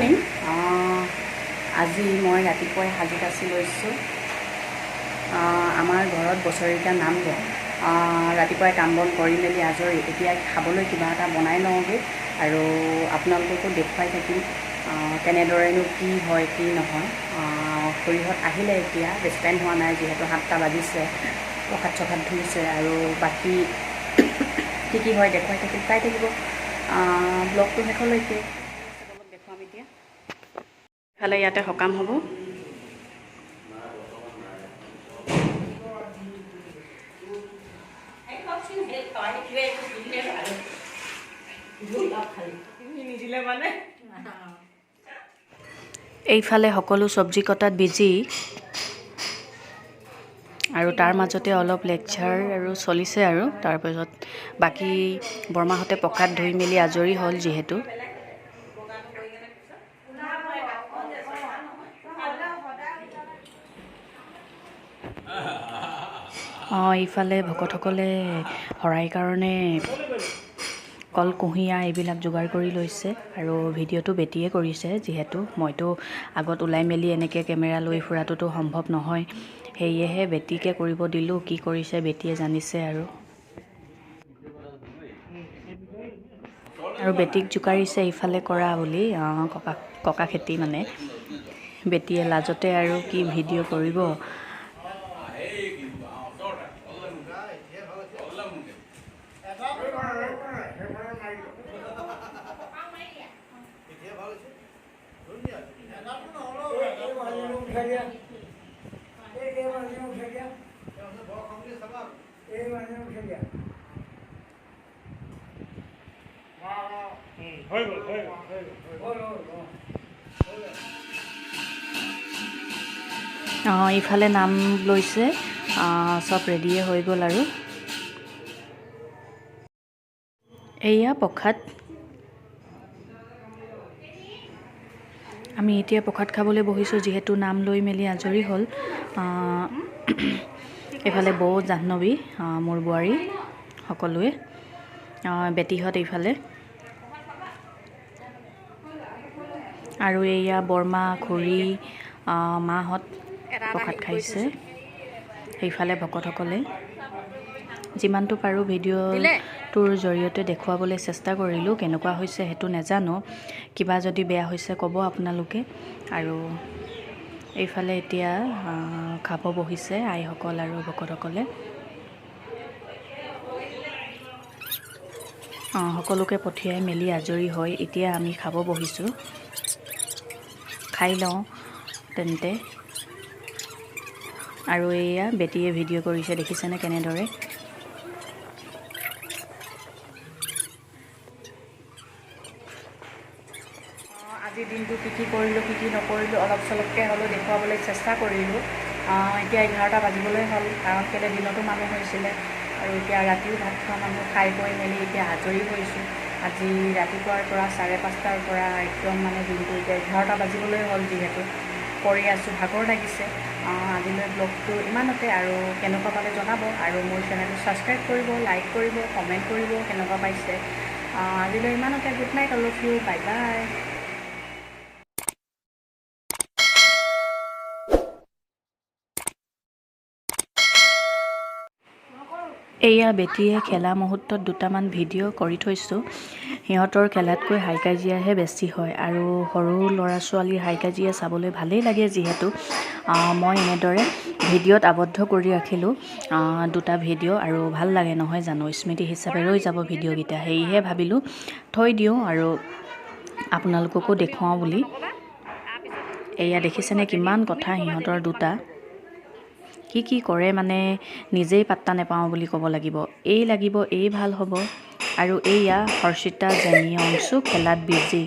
Morning. আজি মই ৰাতিপুৱাই সাজি কাচি লৈছোঁ। আমাৰ ঘৰত বছৰেকীয়া নাম গোৱা। ৰাতিপুৱাই কাম বন কৰি মেলি আজৰি, এতিয়া খাবলৈ কিবা এটা বনাই লওঁগৈ আৰু আপোনালোককো দেখুৱাই থাকিম কেনেদৰেনো কি হয় কি নহয়। খুৰীহঁত আহিলে, এতিয়া বেছি টাইম হোৱা নাই, যিহেতু 7টা বাজিছে। প্ৰসাদ চসাদ ধুইছে আৰু বাকী কি কি হয় দেখুৱাই থাকিম। চাই থাকিব ব্লগটো শেষলৈকে। অলপ দেখুৱাম এতিয়া। ইফালে ইয়াতে সকাম হ'ব। এইফালে সকলো চব্জি কটাত বিজি আৰু তাৰ মাজতে অলপ লেকচাৰ আৰু চলিছে। আৰু তাৰপিছত বাকী বৰমাহঁতে প্ৰসাদ ধুই মেলি আজৰি হ'ল যিহেতু। অঁ, এইফালে ভকতসকলে শৰাই কাৰণে কল, কুঁহিয়াৰ এইবিলাক যোগাৰ কৰি লৈছে আৰু ভিডিঅ'টো বেটিয়ে কৰিছে, যিহেতু মইতো আগত ওলাই মেলি এনেকৈ কেমেৰা লৈ ফুৰাটোতো সম্ভৱ নহয়। সেয়েহে বেটিকে কৰিব দিলোঁ। কি কৰিছে বেটিয়ে জানিছে। আৰু বেটিক জোকাৰিছে ইফালে কৰা বুলি, ককা ককা খেতি মানে। বেটিয়ে লাজতে আৰু কি ভিডিঅ' কৰিব। অঁ, ইফালে নাম লৈছে, চব ৰেডিয়ে হৈ গ'ল। আৰু এয়া প্ৰসাদ। আমি এতিয়া প্ৰসাদ খাবলৈ বহিছোঁ, যিহেতু নাম লৈ মেলি আজৰি হ'ল। এইফালে বৌ, জাহ্নৱী, মোৰ বোৱাৰী, সকলোৱে, বেটীহঁত এইফালে। আৰু এয়া বৰমা, খুৰী, মাহঁত প্ৰসাদ খাইছে। সেইফালে ভকতসকলে যিমানটো পাৰোঁ ভিডিঅ'টোৰ জৰিয়তে দেখুৱাবলৈ চেষ্টা কৰিলোঁ। কেনেকুৱা হৈছে সেইটো নাজানো, কিবা যদি বেয়া হৈছে ক'ব আপোনালোকে। আৰু এইফালে এতিয়া খাব বহিছে আইসকল আৰু ভকতসকলে। সকলোকে পঠিয়াই মেলি আজৰি হৈ এতিয়া আমি খাব বহিছোঁ। খাই লওঁ তেন্তে। আৰু এয়া বেটীয়ে ভিডিঅ' কৰিছে, দেখিছেনে কেনেদৰে? আজিৰ দিনটো কি কি কৰিলোঁ, কি কি নকৰিলোঁ, অলপ চলপকৈ হ'লেও দেখুৱাবলৈ চেষ্টা কৰিলোঁ। এতিয়া 11টা বাজিবলৈ হ'ল, কাৰণ কেলৈ দিনতো মানুহ হৈছিলে আৰু এতিয়া ৰাতিও ভাত খোৱা মানুহ। খাই বৈ মেলি এতিয়া আজৰি হৈছোঁ। আজি ৰাতিপুৱাৰ পৰা 5:30টাৰ পৰা একদম মানে দিনটো এতিয়া 11টা বাজিবলৈ হ'ল, যিহেতু কৰি আছোঁ, ভাগৰ লাগিছে। আজিলৈ ব্লগটো ইমানতে। আৰু কেনেকুৱা পালে জনাব আৰু মোৰ চেনেলটো ছাবস্ক্ৰাইব কৰিব, লাইক কৰিব, কমেণ্ট কৰিব কেনেকুৱা পাইছে। আজিলৈ ইমানতে। Good night all of you, bye bye. এয়া বেটীয়ে খেলা মুহূৰ্তত দুটামান ভিডিঅ' কৰি থৈছোঁ। সিহঁতৰ খেলাতকৈ হাই কাজিয়াহে বেছি হয় আৰু সৰু ল'ৰা ছোৱালীৰ হাই কাজিয়া চাবলৈ ভালেই লাগে যিহেতু। মই এনেদৰে ভিডিঅ'ত আবদ্ধ কৰি ৰাখিলোঁ দুটা ভিডিঅ' আৰু ভাল লাগে নহয় জানো, স্মৃতি হিচাপে ৰৈ যাব ভিডিঅ'কেইটা। সেয়েহে ভাবিলোঁ থৈ দিওঁ আৰু আপোনালোককো দেখুৱাওঁ বুলি। এয়া দেখিছেনে কিমান কথা সিহঁতৰ দুটা, কি কি কৰে মানে নিজেই পাত্তা নেপাওঁ বুলি ক'ব লাগিব। এই লাগিব, এই ভাল হ'ব। আৰু এইয়া হৰ্ষিতা, জেনি, অংশু খেলাত বিজি।